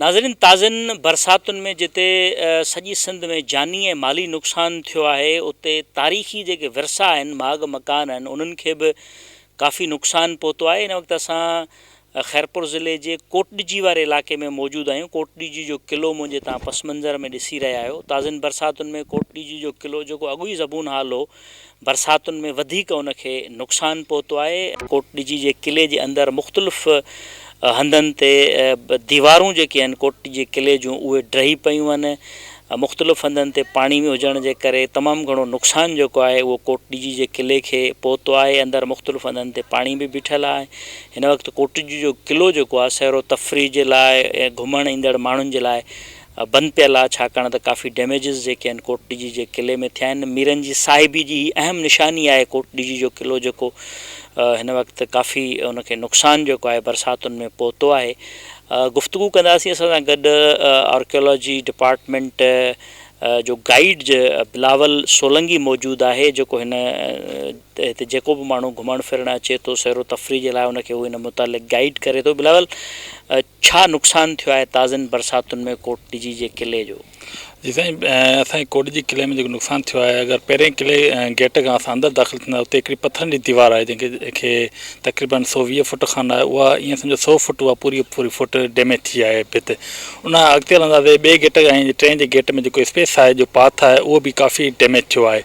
ناظرين تازين برساتن ۾ جتي سڄي سنڌ ۾ جاني ۽ مالي نقصان ٿيو آهي اتي تاريخي جيڪي ورثا آهن ماڳ مڪان آهن انهن کي به ڪافي نقصان پهتو آهي هن وقت اسان خيرپور ضلعي جي ڪوٽڏجي واري علائقي ۾ موجود آهيون ڪوٽڏجي جو قلعو منهنجي تان پس منظر ۾ ڏسي رهيا آهيو تازين برساتن ۾ ڪوٽڏجي جو قلعو جيڪو اڳ ئي زبون حال هو برساتن ۾ وڌيڪ ان کي نقصان پهتو آهي. ڪوٽڏجي جي قلعي جي اندر مختلف هنڌن تي ديوارون جيڪي آهن ڪوٽڏجي جي قلعي جون اهي ڊهي پيون آهن. مختلف هنڌن تي پاڻي هجڻ جي ڪري تمام گهڻو نقصان جيڪو آهي اهو ڪوٽڏجي جي قلعي کي پهتو آهي. اندر مختلف هنڌن تي پاڻي به بيٺل آهي. هن وقت ڪوٽڏجي جو قلعو جيڪو آهي سير و تفريح جي لاء ۽ گهمڻ ايندڙ ماڻهن جي لاء بند پيل آ ڇاڪاڻ ته ڪافي ڊيميجز جيڪي آهن ڪوٽڏيجي جي قلعي ۾ ٿيا آهن ميرن جي صاحبي جي هي اهم نشاني آهي ڪوٽڏيجي جو قلعو جيڪو هن وقت ڪافي ان کي نقصان جيڪو آهي برساتن ۾ پهتو آهي گفتگو ڪنداسين اسان سان گڏ آرڪيالاجي ڊپارٽمينٽ جو گائيڊ بلاول سولنگي موجود آهي جيڪو هن هتي جيڪو به ماڻهو گهمڻ ڦرڻ اچي ٿو سير و تفريح جي لاء ان کي هو ان متعلق گائيڊ ڪري ٿو بلاول ڇا نقصان ٿيو آهي تازين برساتن ۾ ڪوٽڏجي جي قلعي جو؟ جي سائين اسان جي ڪوٽڏجي قلعي ۾ جيڪو نقصان ٿيو آهي اگر پهرين قلعي گيٽ کان اسان اندر داخل ٿيندا اتي هڪڙي پٿرن جي ديوار آهي جنهن کي تقريبن 120 فوٽ کن آهي اها ائين سمجهو سو فوٽ اها پوري پوري فوٽ ڊيميج ٿي آهي ڀت ان کان اڳتي هلنداسين ٻئي گيٽ ۽ ٽئين جي گيٽ ۾ جيڪو اسپيس آهي جو پاٿ آهي اهو به ڪافي ڊيميج ٿيو آهي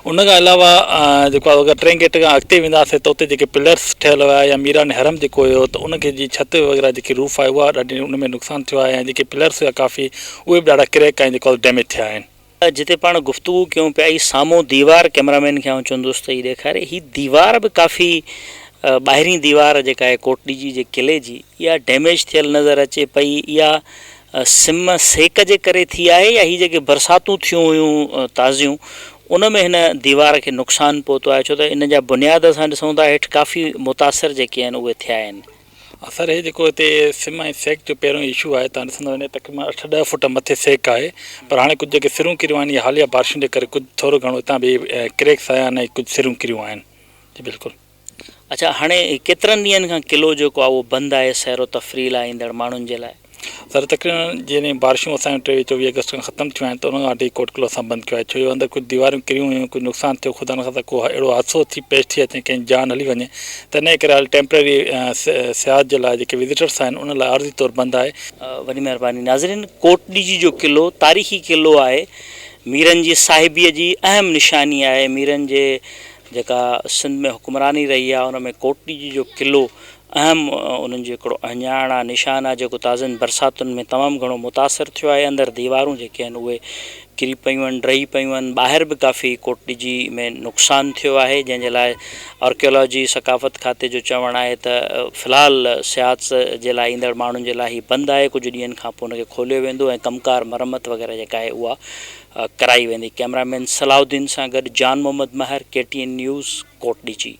ان کان علاوه جيڪو آهي اگر ٽئين گيٽ کان اڳتي وينداسين ته اتي جيڪي پلرس ٺهيل هيا يا ميران حرم جيڪو هيو ته ان کي جي ڇت وغيره جيڪي روف آهي اها ڏاڍي ان ۾ نقصان ٿيو آهي ۽ جيڪي پلرس هيا ڪافي اهي به ڏاڍا ڪريڪ ۽ جيڪو آهي ڊيميج ٿيا آهن. جتي پاڻ گفتگو ڪيون پيا هي سامهون ديوار ڪئميرا مين کي آئون چوندس ته هي ڏيکاري هي ديوار به ڪافي ٻاهرين ديوار جيڪا آهي ڪوٽڏيجي جي قلعي جي اها ڊيميج ٿيل نظر اچي پئي اها سم سيڪ جي ڪري ٿي آهي يا هي جيڪي برساتون ٿيون هيون تازيون ان ۾ هن ديوار کي نقصان پهتو آهي ڇو ته ان جا بنياد اسان ڏسون ٿا هيٺ ڪافي متاثر جيڪي آهن اهي ٿيا آهن. سر هي جيڪو هتي سم ۽ سيڪ جو پهريون اشو آهي تان ڏسندا وڃي تقريبن اٺ ڏهه فوٽ مٿي سيڪ آهي پر هاڻي ڪجهه جيڪي سرون ڪريون آهن اهي حاليه بارشن جي ڪري ڪجهه ٿورو گهڻو هتان به ڪريڪس آيا آهن ۽ ڪجهه سرون ڪريون آهن جي بلڪل. اڇا هاڻي ڪيترن ڏينهن کان قلعو جيڪو آهي اهو بند آهي سير و تفريح لاء ايندڙ ماڻهن جي لاء؟ سر تقريبن جڏهن بارشون اسان جون ٽيويهه چوويهه آگسٽ کان ختم ٿيون آهن ته ان کان وٺي ڪوٽ قلعو اسان بند ڪيو آهي ڇو جو اندر ڪجهه ديواريون ڪريون هيون ڪجهه نقصان ٿيو خدا نخواسته ڪو اهڙو حادثو ٿي پيش ٿي اچي ڪنهن جي جان هلي وڃي ته انهي ڪري حال ٽيمپرري سياحت جي لاء جيڪي وزيٽرس آهن ان لاء عارضي طور بند آهي. وڏي مهرباني ناظرين ڪوٽ ڏيجي جو قلعو تاريخي قلعو آهي ميرن جي صاحبيء جي اهم نشاني آهي ميرن جي جيڪا سنڌ ۾ حڪمراني رهي آهي ان ۾ ڪوٽڏيجي جو قلعو اهم انهن جو هڪڙو اهڃاڻ آهي نشان آهي جيڪو تازين برساتن ۾ تمام گهڻو متاثر ٿيو آهي اندر ديوارون جيڪي آهن اهي ڪري پيون آهن ڊهي پيون آهن ٻاهر به ڪافي ڪوٽڏيجي ۾ نقصان ٿيو آهي جنهن جي لاء آرڪيالاجي ثقافت کاتي جو چوڻ آهي ته في الحال سياحت جي لاء ايندڙ ماڻهن جي لاء هي بند آهي ڪجهه ڏينهن کان پوء ان کي کوليو ويندو ۽ ڪم ڪار مرمت وغيره جيڪا آهي اها ڪرائي ويندي ڪئميرا مين صلاح الدين سان گڏ Jan Muhammad Mehar K T N news Kotdiji.